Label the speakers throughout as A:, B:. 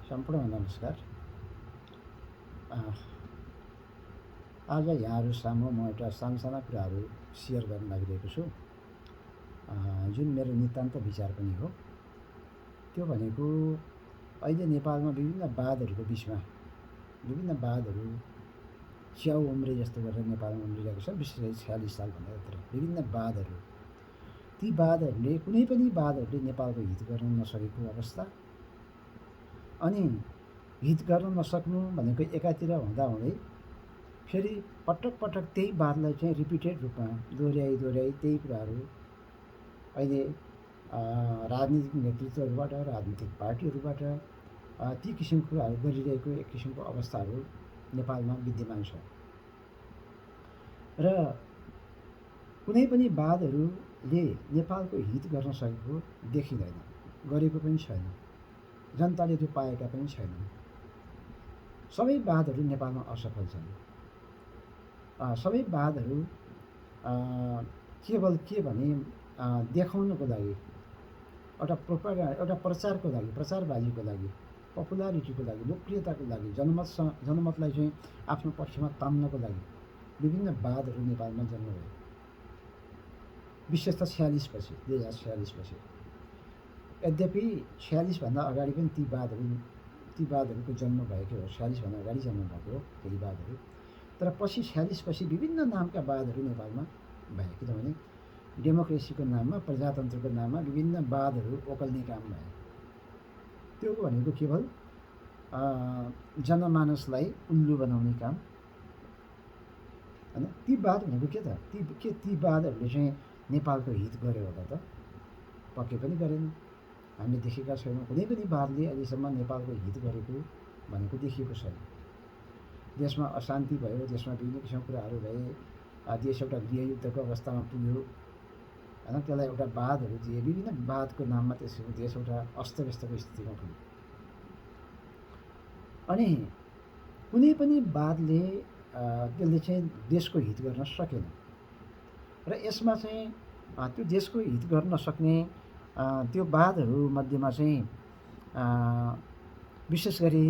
A: सम्पूर्णमा नमस्कार। आज यहाँहरू सामु म एउटा साना कुराहरू सेयर गर्न लागिरहेको छु, जुन मेरो नितान्त विचार पनि हो। त्यो भनेको अहिले नेपालमा विभिन्न वादहरूको बिचमा विभिन्न वादहरू च्याउ उम्रे जस्तो गरेर नेपालमा उम्रिरहेको छ। विशेष गरी 46 साल भनेर विभिन्न वादहरू, ती वादहरूले कुनै पनि वादहरूले नेपालको हित गर्न नसकेको अवस्था, अनि हित गर्न नसक्नु भनेको एकातिर हुँदाहुँदै फेरि पटक पटक त्यही वादलाई चाहिँ रिपिटेड रूपमा दोहोऱ्याई त्यही कुराहरू अहिले राजनीतिक नेतृत्वहरूबाट, राजनीतिक पार्टीहरूबाट ती किसिमको कुराहरू गरिरहेको एक किसिमको अवस्थाहरू नेपालमा विद्यमान छ। र कुनै पनि वादहरूले नेपालको हित गर्न सकेको देखिँदैन, गरेको पनि छैन, जनताले त्यो पाएका पनि छैनन्। सबै वादहरू नेपालमा असफल छन्। सबै वादहरू केवल के भने देखाउनको लागि, एउटा प्रचारको लागि, प्रचारबाजीको लागि, पपुलारिटीको लागि, लोकप्रियताको लागि, जनमतलाई चाहिँ आफ्नो पक्षमा तान्नको लागि विभिन्न वादहरू नेपालमा जन्म भयो। विशेष त 46 पछि, 2046 पछि। यद्यपि 46 भन्दा अगाडि पनि ती वादहरूको जन्म भएको हो। 46 भन्दा अगाडि जन्म भएको हो केही वादहरू, तर पछि 46 पछि विभिन्न नामका वादहरू नेपालमा भए। किनभने डेमोक्रेसीको नाममा, प्रजातन्त्रको नाममा विभिन्न वादहरू ओकल्ने काम भयो। त्यो भनेको केवल जनमानसलाई उल्लु बनाउने काम होइन। ती वाद भनेको के त? ती वादहरूले चाहिँ नेपालको हित गर्यो होला त? पक्कै पनि गरेन। हामीले देखेका छैनौँ। कुनै पनि वादले अहिलेसम्म नेपालको हित गरेको भनेको देखिएको छैन। देशमा अशान्ति भयो, देशमा विभिन्न किसिमको कुराहरू भए, देश एउटा गृहयुद्धको अवस्थामा पुग्यो होइन। त्यसलाई एउटा वादहरू दिए, विभिन्न वादको नाममा त्यसको देश एउटा अस्तव्यस्तको स्थितिमा पुग्यो। अनि कुनै पनि वादले त्यसले चाहिँ देशको हित गर्न सकेन। र यसमा चाहिँ त्यो देशको हित गर्न नसक्ने त्यो वादहरू मध्येमा चाहिँ विशेष गरी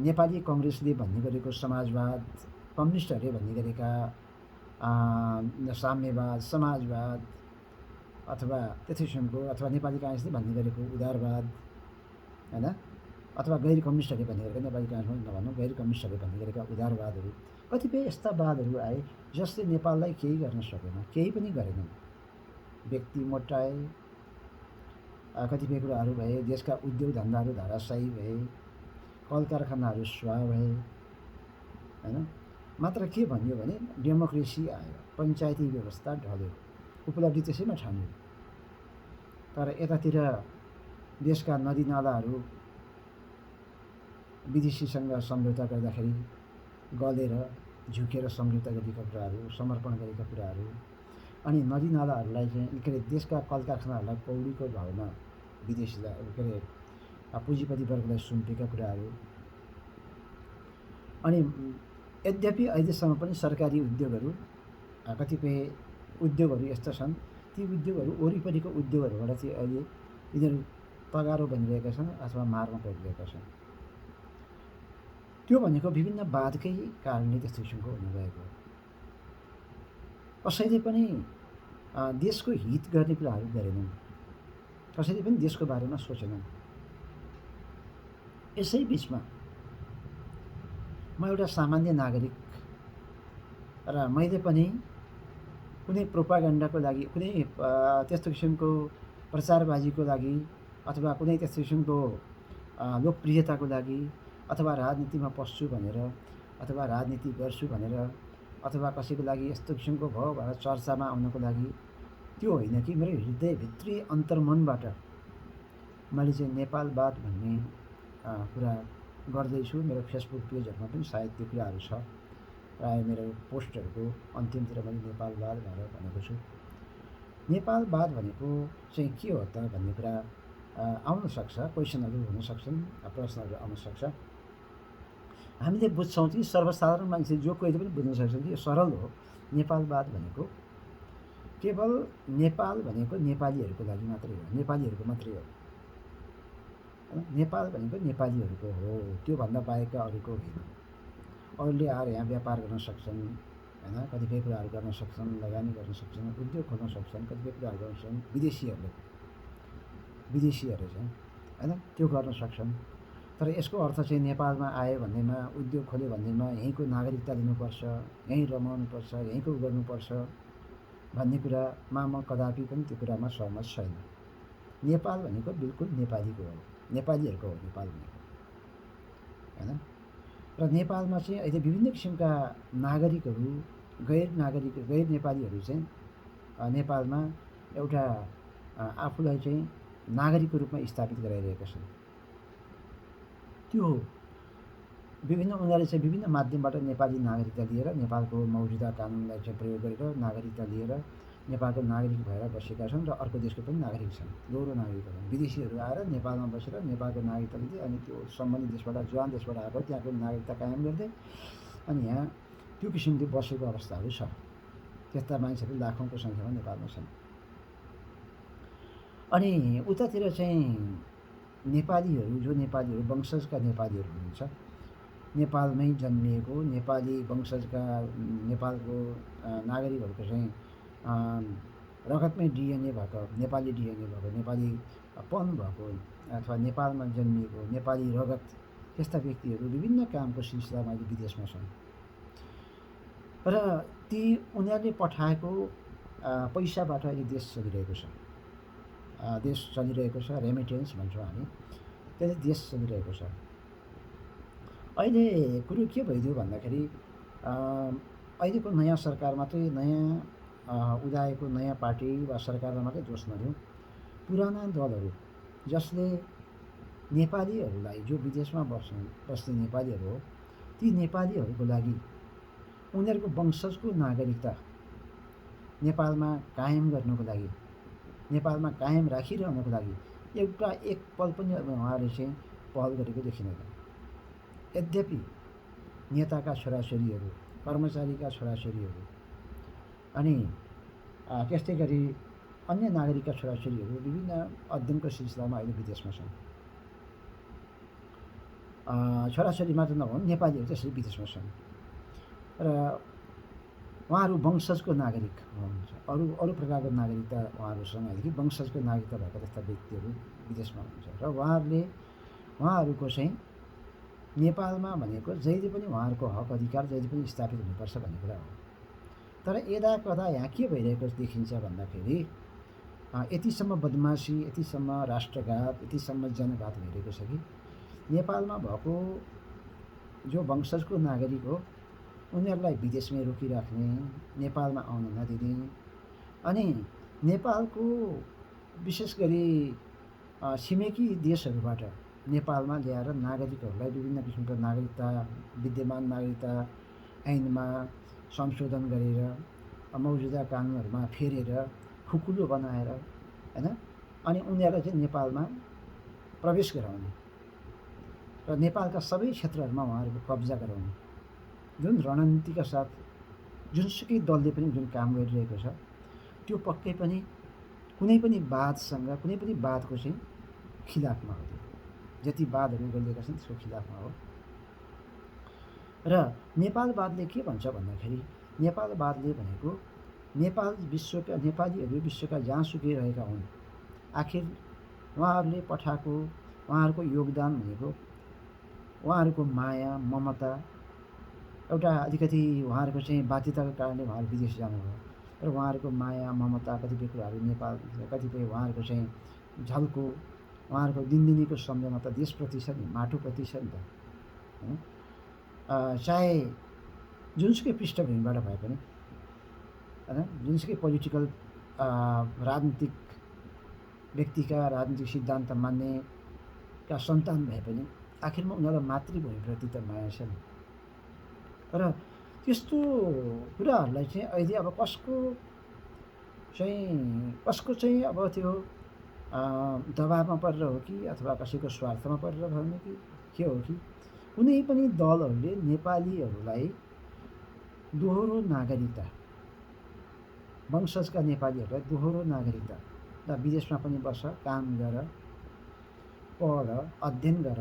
A: नेपाली कङ्ग्रेसले भन्ने गरेको समाजवाद, कम्युनिस्टहरूले भन्ने गरेका साम्यवाद, समाजवाद, अथवा त्यस्तै किसिमको, अथवा नेपाली काङ्ग्रेसले भन्ने गरेको उदारवाद होइन, अथवा गैर कम्युनिस्टहरूले भन्ने गरेका, नेपाली काङ्ग्रेस नभनौँ, गैर कम्युनिस्टहरूले भन्ने गरेका उदारवादहरू, कतिपय यस्ता वादहरू आए जसले नेपाललाई केही गर्न सकेन, केही पनि गरेनन्। व्यक्ति मोटाए, कतिपय कुराहरू भए, देशका उद्योग धन्दाहरू धराशायी भए, कल कारखानाहरू स्वाहा भए होइन। मात्र के भनियो भने डेमोक्रेसी आयो, पञ्चायती व्यवस्था ढल्यो, उपलब्धि त्यसैमा ठानियो। तर यतातिर देशका नदीनालाहरू विदेशीसँग सम्झौता गर्दाखेरि गलेर झुकेर सम्झौता गरेका कुराहरू, समर्पण गरेका कुराहरू, अनि नदीनालाहरूलाई चाहिँ के अरे देशका कल कारखानाहरूलाई पौडीको भावमा विदेशीलाई के अरे पुँजीपति वर्गलाई सुम्पेका कुराहरू। अनि यद्यपि अहिलेसम्म पनि सरकारी उद्योगहरू, कतिपय उद्योगहरू यस्ता छन्, ती उद्योगहरू वरिपरिको उद्योगहरूबाट चाहिँ अहिले यिनीहरू तगारो बनिरहेका छन् अथवा मारमा परिरहेका छन्। त्यो भनेको विभिन्न वादकै कारणले त्यस्तो किसिमको हुनुभएको। कसैले पनि देशको हित गर्ने कुराहरू गरेनन्, कसैले पनि देशको बारेमा सोचेनन्। यसै बिचमा म एउटा सामान्य नागरिक र मैले पनि कुनै प्रोपागेन्डाको लागि, कुनै त्यस्तो किसिमको प्रचारबाजीको लागि, अथवा कुनै त्यस्तो किसिमको लोकप्रियताको लागि, अथवा राजनीतिमा पस्छु भनेर, अथवा राजनीति गर्छु भनेर, अथवा कसैको लागि यस्तो किसिमको भयो भनेर चर्चामा आउनको लागि त्यो होइन कि मेरो हृदयभित्री अन्तर्मनबाट मैले चाहिँ नेपालवाद भन्ने कुरा गर्दैछु। मेरो फेसबुक पेजहरूमा पनि सायद त्यो कुराहरू छ। प्रायः मेरो पोस्टहरूको अन्तिमतिर मैले नेपालवाद भनेर भनेको छु। नेपालवाद भनेको चाहिँ के हो त भन्ने कुरा आउन सक्छ, क्वेसनहरू हुन सक्छन्, प्रश्नहरू आउन सक्छ। हामीले बुझ्छौँ कि सर्वसाधारण मान्छे जो कोहीले पनि बुझ्न सक्छन् कि यो सरल हो। नेपालवाद भनेको केवल नेपाल भनेको नेपालीहरूको लागि मात्रै हो, नेपालीहरूको मात्रै हो। होइन। नेपाल भनेको नेपालीहरूको हो, त्योभन्दा बाहेकका अरूको होइन। अरूले आएर यहाँ व्यापार गर्न सक्छन्, होइन, कतिपय कुराहरू गर्न सक्छन्, लगानी गर्न सक्छन्, उद्योग खोल्न सक्छन्, कतिपय कुराहरू गर्न सक्छन् विदेशीहरूले चाहिँ, होइन, त्यो गर्न सक्छन्। तर यसको अर्थ चाहिँ नेपालमा आयो भन्दैमा, उद्योग खोल्यो भन्दैमा यहीँको नागरिकता लिनुपर्छ, यहीँ रमाउनुपर्छ, यहीँको गर्नुपर्छ भन्ने कुरामा म कदापि पनि त्यो कुरामा सहमत छैन। नेपाल भनेको बिल्कुल नेपालीको हो, नेपालीहरूको हो नेपाल भनेको, होइन। र नेपालमा चाहिँ अहिले विभिन्न किसिमका नागरिकहरू, गैर नेपालीहरू चाहिँ नेपालमा एउटा आफूलाई चाहिँ नागरिकको रूपमा स्थापित गराइरहेका छन्। त्यो हो उनीहरूले चाहिँ विभिन्न माध्यमबाट नेपाली नागरिकता लिएर, नेपालको मौजुदा कानुनलाई चाहिँ प्रयोग गरेर नागरिकता लिएर नेपालको नागरिक भएर बसेका छन् र अर्को देशको पनि नागरिक छन्, दोहोरो नागरिकता छन्। विदेशीहरू आएर नेपालमा बसेर नेपालको नागरिकता लिँदै अनि त्यो सम्बन्धित देशबाट, जुन देशबाट आएको त्यहाँको नागरिकता कायम गर्दै अनि यहाँ त्यो किसिमले बसेको अवस्थाहरू छ। त्यस्ता मान्छेहरू लाखौँको सङ्ख्यामा नेपालमा छन्। अनि उतातिर चाहिँ नेपालीहरू, जो नेपालीहरू वंशजका नेपालीहरू हुनुहुन्छ, नेपालमै जन्मिएको नेपाली वंशजका नेपालको नागरिकहरूको चाहिँ रगतमै डिएनए भएको, नेपाली डिएनए भएको, नेपालीपन भएको अथवा नेपालमा जन्मिएको नेपाली रगत, त्यस्ता व्यक्तिहरू विभिन्न कामको सिलसिलामा अहिले विदेशमा छन्। र ती उनीहरूले पठाएको पैसाबाट अहिले देश चलिरहेको छ, रेमिटेन्स भन्छौँ हामी, त्यसले देश चलिरहेको छ। अहिले कुरो के भइदियो भन्दाखेरि अहिलेको नयाँ सरकार मात्रै, नयाँ उदाएको नयाँ पार्टी वा सरकारलाई मात्रै दोष नदिउँ, पुराना दलहरू जसले नेपालीहरूलाई, जो विदेशमा बस्ने नेपालीहरू हो, ती नेपालीहरूको लागि उनीहरूको वंशजको नागरिकता नेपालमा कायम गर्नको लागि, नेपालमा कायम राखिरहनको लागि एउटा एक पल पनि उहाँहरूले चाहिँ पहल गरेको देखिँदैन। यद्यपि नेताका छोराछोरीहरू, कर्मचारीका छोराछोरीहरू अनि त्यस्तै गरी अन्य नागरिकका छोराछोरीहरू विभिन्न अध्ययनको सिलसिलामा अहिले विदेशमा छन्। छोराछोरी मात्र नभन्, नेपालीहरू त्यसरी विदेशमा छन् र उहाँहरू वंशजको नागरिक हुनुहुन्छ। अरू प्रकारको नागरिकता उहाँहरूसँग होइन कि वंशजको नागरिकता भएका त्यस्ता व्यक्तिहरू विदेशमा हुनुहुन्छ र उहाँहरूको चाहिँ नेपालमा भनेको जहिले पनि उहाँहरूको हक अधिकार जहिले पनि स्थापित हुनुपर्छ भन्ने कुरा हो। तर यदा कदा यहाँ के भइरहेको देखिन्छ भन्दाखेरि यतिसम्म बदमासी, यतिसम्म राष्ट्रघात, यतिसम्म जनघात भइरहेको छ कि नेपालमा भएको जो वंशजको नागरिक हो उनीहरूलाई विदेशमै रोकिराख्ने, नेपालमा आउन नदिने, अनि नेपालको विशेष गरी छिमेकी देशहरूबाट नेपालमा ल्याएर नागरिकहरूलाई विभिन्न किसिमको नागरिकता, विद्यमान नागरिकता ऐनमा संशोधन गरेर, मौजुदा कानुनहरूमा फेरेर, खुकुलो बनाएर, होइन, अनि उनीहरूलाई चाहिँ नेपालमा प्रवेश गराउने र नेपालका सबै क्षेत्रहरूमा उहाँहरूको कब्जा गराउने जुन रणनीतिका साथ जुनसुकै दलले पनि जुन काम गरिरहेको छ, त्यो पक्कै पनि कुनै पनि वादसँग, कुनै पनि वादको चाहिँ खिलाफमा हो। जति वादहरू गरिएका छन् त्यसको खिलाफमा हो। र नेपालवादले के भन्छ भन्दाखेरि, नेपालवादले भनेको नेपालीहरू विश्वका जहाँसुकै रहेका हुन्, आखिर उहाँहरूले पठाएको, उहाँहरूको योगदान भनेको उहाँहरूको माया, ममता, एउटा अलिकति उहाँहरूको चाहिँ बाध्यताको कारणले उहाँहरू विदेश जानुभयो र उहाँहरूको माया, ममता, कतिपय कुराहरू नेपाल, कतिपय उहाँहरूको चाहिँ झल्को, उहाँहरूको दिनदिनीको सम्झना त देशप्रति छ नि, माटोप्रति छ नि त, होइन। चाहे जुनसुकै पृष्ठभूमिबाट भए पनि, होइन, जुनसुकै पोलिटिकल राजनीतिक व्यक्तिका राजनीतिक सिद्धान्त मान्नेका सन्तान भए पनि आखिरमा उनीहरूलाई मातृभूमिप्रति त माया छ नि। र त्यस्तो कुराहरूलाई चाहिँ अहिले अब कसको चाहिँ अब त्यो दबावमा परेर हो कि अथवा कसैको स्वार्थमा परेर भन्ने कि के हो कि कुनै पनि दलहरूले नेपालीहरूलाई दोहोरो नागरिकता, वंशजका नेपालीहरूलाई दोहोरो नागरिकता र विदेशमा पनि बस, काम गर, पढ, अध्ययन गर,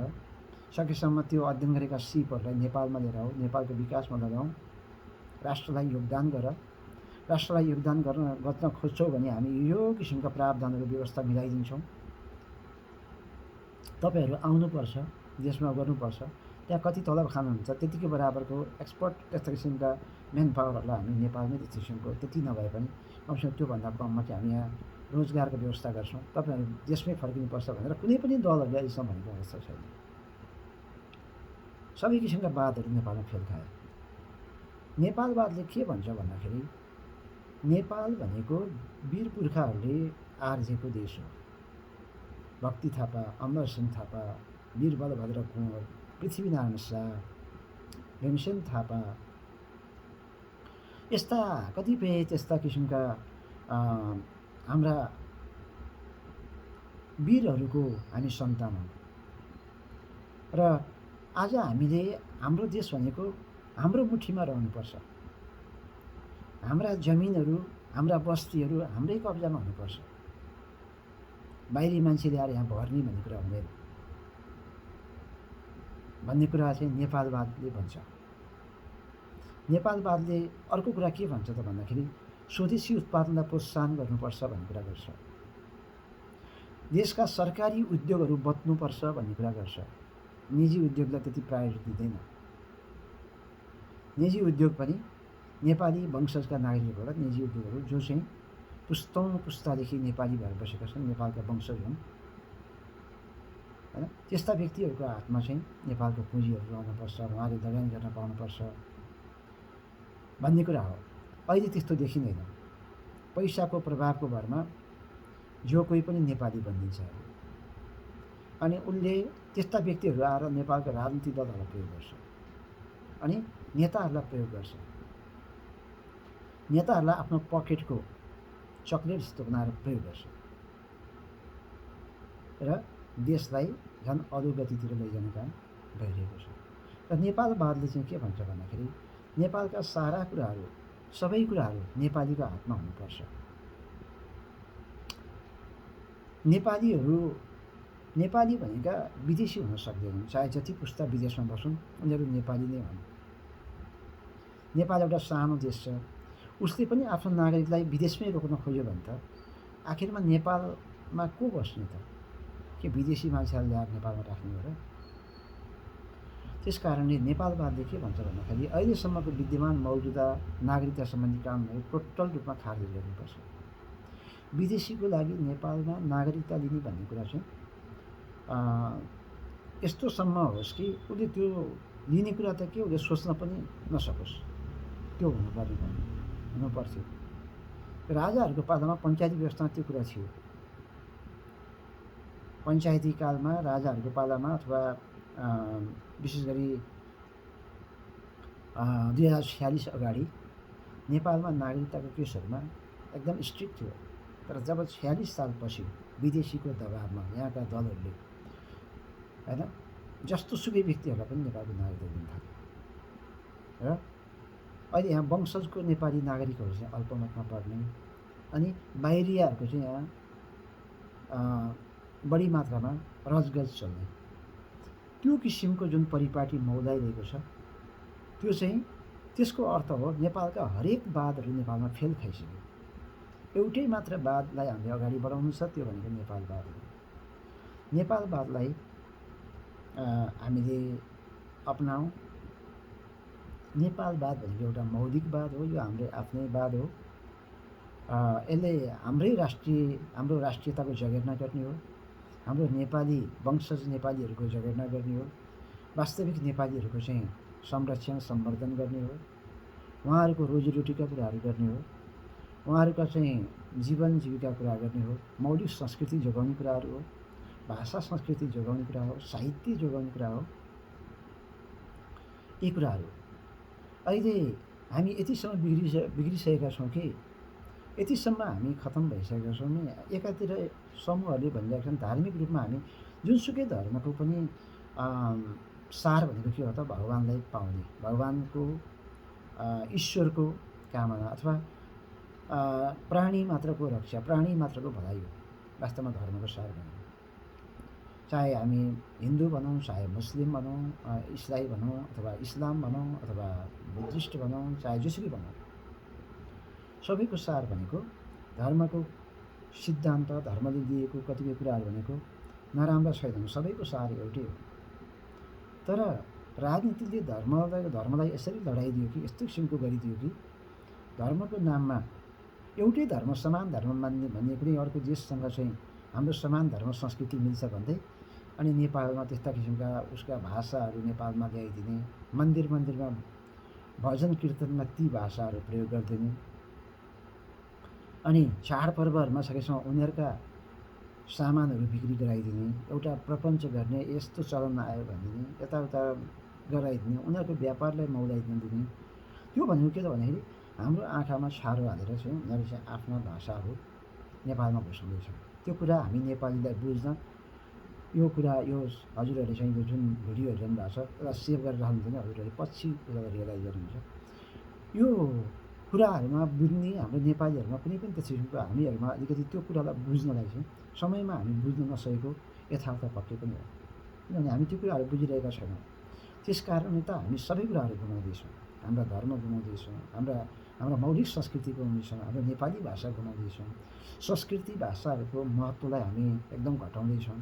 A: सकेसम्म त्यो अध्ययन गरेका सिपहरूलाई नेपालमा लिएर आऊ, नेपालको विकासमा लगाऊ, राष्ट्रलाई योगदान गर। राष्ट्रलाई योगदान गर्न खोज्छौ भने हामी यो किसिमका प्रावधानहरू व्यवस्था मिलाइदिन्छौँ। तपाईँहरू आउनुपर्छ, देशमा गर्नुपर्छ। त्यहाँ कति तलब खानुहुन्छ त्यतिकै बराबरको एक्सपर्ट त्यस्ता किसिमका म्यान पावरहरूलाई हामी नेपालमै त्यस्तो किसिमको त्यति नभए पनि कमसेकम त्योभन्दा कममा चाहिँ हामी यहाँ रोजगारको व्यवस्था गर्छौँ। तपाईँहरू देशमै फर्किनुपर्छ भनेर कुनै पनि दलहरूले अहिलेसम्म भनेको अवस्था छैन। सबै किसिमका वादहरू नेपालमा फेल खायो। नेपालवादले के भन्छ भन्दाखेरि नेपाल भनेको वीर पुर्खाहरूले आर्जेको देश हो। भक्ति थापा, अमरसिंह थापा, वीरबलभद्र कुँवर, पृथ्वीनारायण शाह, भीमसेन थापा, यस्ता कतिपय त्यस्ता किसिमका हाम्रा वीरहरूको हामी सन्तान हौँ। र आज हामीले हाम्रो देश भनेको हाम्रो मुठीमा रहनुपर्छ। हाम्रा जमिनहरू, हाम्रा बस्तीहरू हाम्रै कब्जामा हुनुपर्छ। बाहिरी मान्छेले आएर यहाँ भर्ने भन्ने कुरा हुँदैन भन्ने कुरा चाहिँ नेपालवादले भन्छ। नेपालवादले अर्को कुरा के भन्छ त भन्दाखेरि स्वदेशी उत्पादनलाई प्रोत्साहन गर्नुपर्छ भन्ने कुरा गर्छ। देशका सरकारी उद्योगहरू बच्नुपर्छ भन्ने कुरा गर्छ। निजी उद्योगलाई त्यति प्रायोरिटी दिँदैन। निजी उद्योग पनि नेपाली वंशजका नागरिकबाट निजी उद्योगहरू जो चाहिँ पुस्तौँ पुस्तादेखि नेपाली भएर बसेका छन्, नेपालका वंशज हुन् हैन, त्यस्ता व्यक्तिहरूको हातमा चाहिँ नेपालको पुँजीहरू आउनुपर्छ, उहाँले लगानी गर्न पाउनुपर्छ भन्ने कुरा हो। अहिले त्यस्तो देखिँदैन। पैसाको प्रभावको भरमा जो कोही पनि नेपाली बनिन्छ अनि उनले त्यस्ता व्यक्तिहरू आएर नेपालका राजनीतिक दलहरूलाई प्रयोग गर्छ अनि नेताहरूलाई प्रयोग गर्छ। नेताहरूलाई आफ्नो पकेटको चक्लेट जस्तो बनाएर प्रयोग गर्छ र देशलाई झन् अधोगतितिर लैजाने काम भइरहेको छ। र नेपालवादले चाहिँ के भन्छ भन्दाखेरि नेपालका सारा कुराहरू, सबै कुराहरू नेपालीको हातमा हुनुपर्छ। नेपाली भनेका विदेशी हुन सक्दैनन्। चाहे जति पुस्ता विदेशमा बसुन् उनीहरू नेपाली नै हुन्। नेपाल एउटा सानो देश छ। उसले पनि आफ्नो नागरिकलाई विदेशमै रोक्न खोज्यो भने त आखिरमा नेपालमा को बस्ने त? के विदेशी मान्छेहरूले ल्याएर नेपालमा राख्ने हो र? त्यस कारणले नेपालवादले के भन्छ भन्दाखेरि अहिलेसम्मको विद्यमान मौजुदा नागरिकता सम्बन्धी कानुनहरू टोटल रूपमा खारेज गर्नुपर्छ। विदेशीको लागि नेपालमा नागरिकता लिने भन्ने कुरा चाहिँ यस्तोसम्म होस् कि उसले त्यो लिने कुरा त के उसले सोच्न पनि नसकोस्, त्यो हुनुपर्थ्यो। राजाहरूको पालामा पञ्चायती व्यवस्थामा त्यो कुरा थियो। पञ्चायती कालमा राजाहरूको पालामा अथवा विशेष गरी 2046 अगाडि नेपालमा नागरिकताको केसहरूमा एकदम स्ट्रिक्ट थियो। तर जब 46 सालपछि विदेशीको दबावमा यहाँका दलहरूले हैन जस्तो सुकै व्यक्तिहरूलाई पनि नेपालको नागरिकता दिन थाल्यो र अहिले यहाँ वंशजको नेपाली नागरिकहरू चाहिँ अल्पमतमा पर्ने अनि बाहिरियाहरूको चाहिँ यहाँ बढी मात्रामा रजगज चल्ने, त्यो किसिमको जुन परिपाटी मौलाइरहेको छ त्यो चाहिँ त्यसको अर्थ हो नेपालका हरेक वादहरू नेपालमा फेल खाइसक्यो। एउटै मात्र वादलाई हामीले अगाडि बढाउनु छ, त्यो भनेको नेपालवाद हो। नेपालवादलाई हामीले अपनाऊ। नेपालवाद भनेको एउटा मौलिकवाद हो। यो हाम्रो आफ्नै वाद हो। यसले हाम्रो राष्ट्रियताको जगेर्ना गर्ने हो। हाम्रो नेपाली वंशज नेपालीहरूको जगेर्ना गर्ने हो। वास्तविक नेपालीहरूको चाहिँ संरक्षण सम्वर्धन गर्ने हो। उहाँहरूको रोजीरोटीका कुराहरू गर्ने हो। उहाँहरूका चाहिँ जीवन जीविका कुरा गर्ने हो। मौलिक संस्कृति जोगाउने कुराहरू हो। भाषा संस्कृति जोगाउने कुरा हो। साहित्य जोगाउने कुरा हो। यी कुराहरू अहिले हामी यतिसम्म बिग्रिसकेका छौँ कि यतिसम्म हामी खतम भइसकेका छौँ नि। एकातिर समूहहरूले भनिरहेका छन् धार्मिक रूपमा हामी जुनसुकै धर्मको पनि सार भनेको के हो त? भगवानलाई पाउने, भगवानको ईश्वरको कामना अथवा प्राणी मात्रको रक्षा, प्राणी मात्रको भलाइ हो वास्तवमा धर्मको सार भनेको। चाहे हामी हिन्दू भनौँ, चाहे मुस्लिम भनौँ, इसाई भनौँ, अथवा इस्लाम भनौँ, अथवा बुद्धिस्ट भनौँ, चाहे जेसुकै भनौँ, सबैको सार भनेको धर्मको सिद्धान्त, धर्मले दिएको कतिपय कुराहरू भनेको नराम्रा छैनन्, सबैको सार एउटै हो। तर राजनीतिले धर्मलाई यसरी लडाइदियो कि, यस्तो किसिमको गरिदियो कि धर्मको नाममा एउटै धर्म, समान धर्म मान्ने भन्ने कुनै अर्को देशसँग चाहिँ हाम्रो समान धर्म संस्कृति मिल्छ भन्दै अनि नेपालमा त्यस्ता किसिमका उसका भाषाहरू नेपालमा ल्याइदिने, मन्दिरमा भजन कीर्तनमा ती भाषाहरू प्रयोग गरिदिने, अनि चाडपर्वहरूमा सकेसम्म उनीहरूका सामानहरू बिक्री गराइदिने, एउटा प्रपञ्च गर्ने, यस्तो चलन आयो भनिदिने, यताउता गराइदिने, उनीहरूको व्यापारलाई मौलाइदिन दिने। त्यो भनेको के त भन्दाखेरि हाम्रो आँखामा छारो हालेर चाहिँ उनीहरूले चाहिँ आफ्ना भाषाहरू नेपालमा घुसाउँदैछन्। त्यो कुरा हामी नेपालीलाई बुझ्न, यो कुरा यो हजुरहरूले चाहिँ यो जुन भिडियो हेरिरहनु भएको छ यसलाई सेभ गरेर राख्नुहुन्छ भने हजुरहरूले पछि यसलाई रियलाइज गर्नुहुन्छ। यो कुराहरूमा बुझ्ने हाम्रो नेपालीहरूमा कुनै पनि त्यस्तो किसिमको हामीहरूमा अलिकति त्यो कुरालाई बुझ्नलाई चाहिँ समयमा हामी बुझ्न नसकेको यथार्थ पक्कै पनि हो। किनभने हामी त्यो कुराहरू बुझिरहेका छैनौँ। त्यस कारणले त हामी सबै कुराहरू गुमाउँदैछौँ। हाम्रा धर्म गुमाउँदैछौँ, हाम्रा मौलिक संस्कृति गुमाउँदैछौँ, हाम्रो नेपाली भाषा गुमाउँदैछौँ, संस्कृति भाषाहरूको महत्त्वलाई हामी एकदम घटाउँदैछौँ।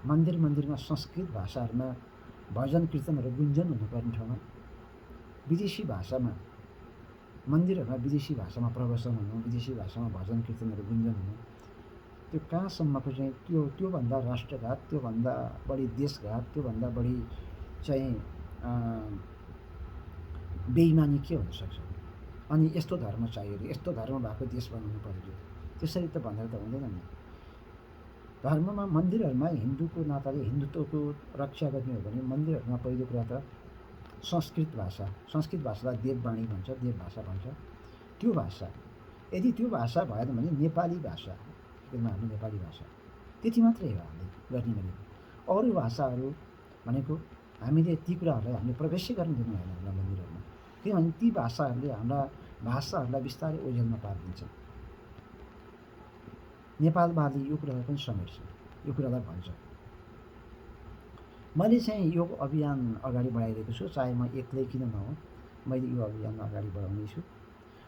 A: मन्दिरमा संस्कृत भाषाहरूमा भजन कीर्तनहरू गुन्जन हुनुपर्ने ठाउँमा विदेशी भाषामा, मन्दिरहरूमा विदेशी भाषामा प्रवचन हुनु, विदेशी भाषामा भजन कीर्तनहरू गुन्जन हुनु, त्यो कहाँसम्मको चाहिँ त्योभन्दा राष्ट्रघात, त्योभन्दा बढी देशघात, त्योभन्दा बढी चाहिँ बेइमानी के हुनसक्छ। अनि यस्तो धर्म चाहियो अरे, यस्तो धर्म भएको देश बनाउनु पर्यो, त्यसरी त भनेर त हुँदैन नि। धर्ममा मन्दिरहरूमा हिन्दूको नाताले हिन्दुत्वको रक्षा गर्ने हो भने मन्दिरहरूमा पहिलो कुरा त संस्कृत भाषालाई देववाणी भन्छ, देव भाषा भन्छ। त्यो भाषा यदि त्यो भाषा भएन भने नेपाली भाषा, हाम्रो नेपाली भाषा त्यति मात्रै हो हामीले गर्ने भनेको। अरू भाषाहरू भनेको हामीले ती कुराहरूलाई हामीले प्रवेश गर्न दिनु भएन हाम्रा मन्दिरहरूमा, किनभने ती भाषाहरूले हाम्रा भाषाहरूलाई बिस्तारै ओझेलमा पारिदिन्छ। नेपालवादले यो कुरालाई पनि समेट्छ, यो कुरालाई भन्छ। मैले चाहिँ यो अभियान अगाडि बढाइरहेको छु, चाहे म एक्लै किन नहोँ, मैले यो अभियान अगाडि बढाउनेछु।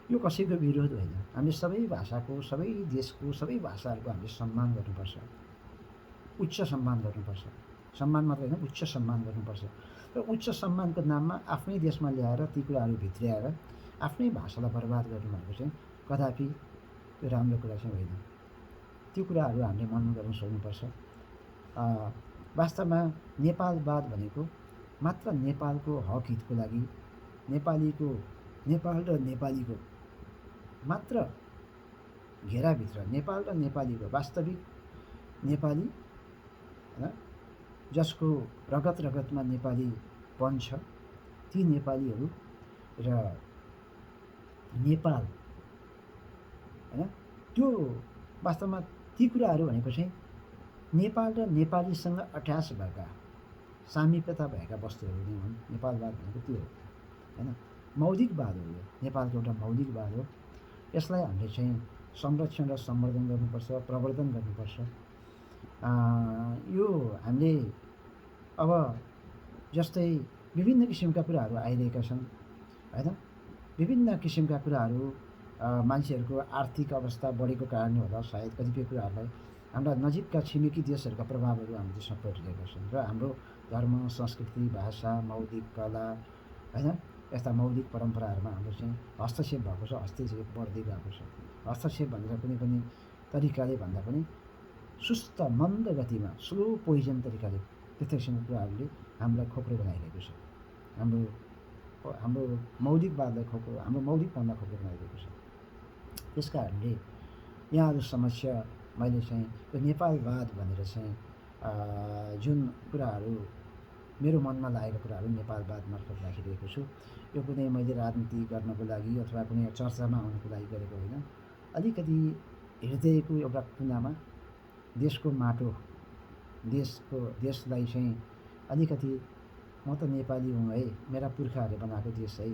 A: यो कसैको विरोध होइन। हामीले सबै भाषाको, सबै देशको, सबै भाषाहरूको हामीले सम्मान गर्नुपर्छ, उच्च सम्मान गर्नुपर्छ। सम्मान मात्र होइन, उच्च सम्मान गर्नुपर्छ। र उच्च सम्मानको नाममा आफ्नै देशमा ल्याएर ती कुराहरू भित्र्याएर आफ्नै भाषालाई बर्बाद गर्नु भनेको चाहिँ कदापि त्यो राम्रो कुरा चाहिँ होइन। त्यो कुराहरू हामीले मनन गर्न सक्नुपर्छ। वास्तवमा नेपालवाद भनेको मात्र नेपालको हक हितको लागि, नेपाल र नेपालीको मात्र घेराभित्र, नेपाल र नेपालीको वास्तविक नेपाली होइन, जसको रगतमा नेपालीपन छ, ती नेपालीहरू र नेपाल होइन, त्यो वास्तवमा ती कुराहरू भनेको चाहिँ नेपाल र नेपालीसँग अट्याच भएका, सामिप्यता भएका वस्तुहरू नै हुन्। नेपालवाद भनेको त्यो हो होइन, मौलिकवाद हो। यो नेपालको एउटा मौलिकवाद हो। यसलाई हामीले चाहिँ संरक्षण र सम्वर्धन गर्नुपर्छ, प्रवर्धन गर्नुपर्छ। यो हामीले अब जस्तै विभिन्न किसिमका कुराहरू आइरहेका छन् होइन, विभिन्न किसिमका कुराहरू मान्छेहरूको आर्थिक अवस्था बढेको कारणले होला सायद कतिपय कुराहरूलाई हाम्रा नजिकका छिमेकी देशहरूका प्रभावहरू हाम्रो देशमा परिरहेका छन् र हाम्रो धर्म, संस्कृति, भाषा, मौलिक कला होइन, यस्ता मौलिक परम्पराहरूमा हाम्रो चाहिँ हस्तक्षेप भएको छ, हस्तक्षेप बढ्दै गएको छ। हस्तक्षेप भनेर कुनै पनि तरिकाले भन्दा पनि सुस्त मन्द गतिमा, स्लो पोइजन तरिकाले त्यस्तो किसिमको कुराहरूले हामीलाई खोक्रो बनाइरहेको छ। हाम्रो मौलिकवादलाई खोक्रो, हाम्रो मौलिकपनलाई खोक्रो बनाइरहेको छ। त्यस कारणले यहाँहरू समक्ष मैले चाहिँ यो नेपालवाद भनेर चाहिँ जुन कुराहरू मेरो मनमा लागेका कुराहरू नेपालवाद मार्फत राखिरहेको छु। यो कुनै मैले राजनीति गर्नको लागि अथवा कुनै चर्चामा आउनको लागि गरेको होइन। अलिकति हृदयको एउटा कुनामा देशको माटो, देशलाई चाहिँ अलिकति म त नेपाली हुँ है, मेरा पुर्खाहरूले बनाएको देश है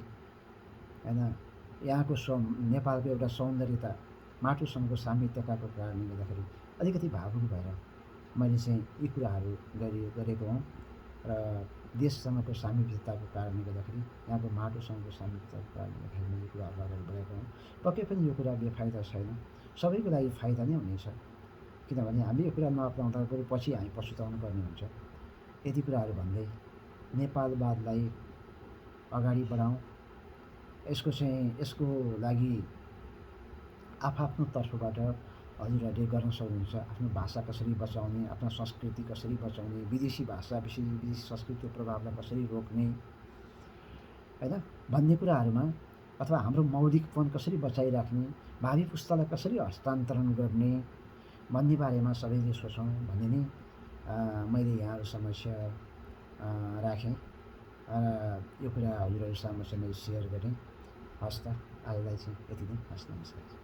A: होइन, यहाँको नेपालको एउटा सौन्दर्यता, माटोसँगको सामिप्यताको कारणले गर्दाखेरि अलिकति भावुक भएर मैले चाहिँ यी कुराहरू गरेको हुँ र देशसँगको सामिप्यताको कारणले गर्दाखेरि यहाँको माटोसँगको सामिप्यताको कारणले गर्दाखेरि मैले कुराहरू अगाडि बढाएको हुँ। पक्कै पनि यो कुरा बेफाइदा छैन, सबैको लागि फाइदा नै हुनेछ। किनभने हामी यो कुरा नअप्नाउँदा बरु पछि हामी पछुताउनु पर्ने हुन्छ। यति कुराहरू भन्दै नेपालवादलाई अगाडि बढाउँ। यसको लागि आफ्नो तर्फबाट हजुरहरूले गर्न सक्नुहुन्छ। आफ्नो भाषा कसरी बचाउने, आफ्नो संस्कृति कसरी बचाउने, विदेशी भाषा विदेशी संस्कृतिको प्रभावलाई कसरी रोक्ने होइन भन्ने कुराहरूमा, अथवा हाम्रो मौलिकपन कसरी बचाइराख्ने, भावी पुस्तालाई कसरी हस्तान्तरण गर्ने भन्ने बारेमा सबैले सोचौँ भन्ने नै मैले यहाँहरू समक्ष राखेँ र यो कुरा हजुरहरू समक्ष मैले सेयर गरेँ। हस् त, आजलाई चाहिँ यति नै। हस्, नमस्कार।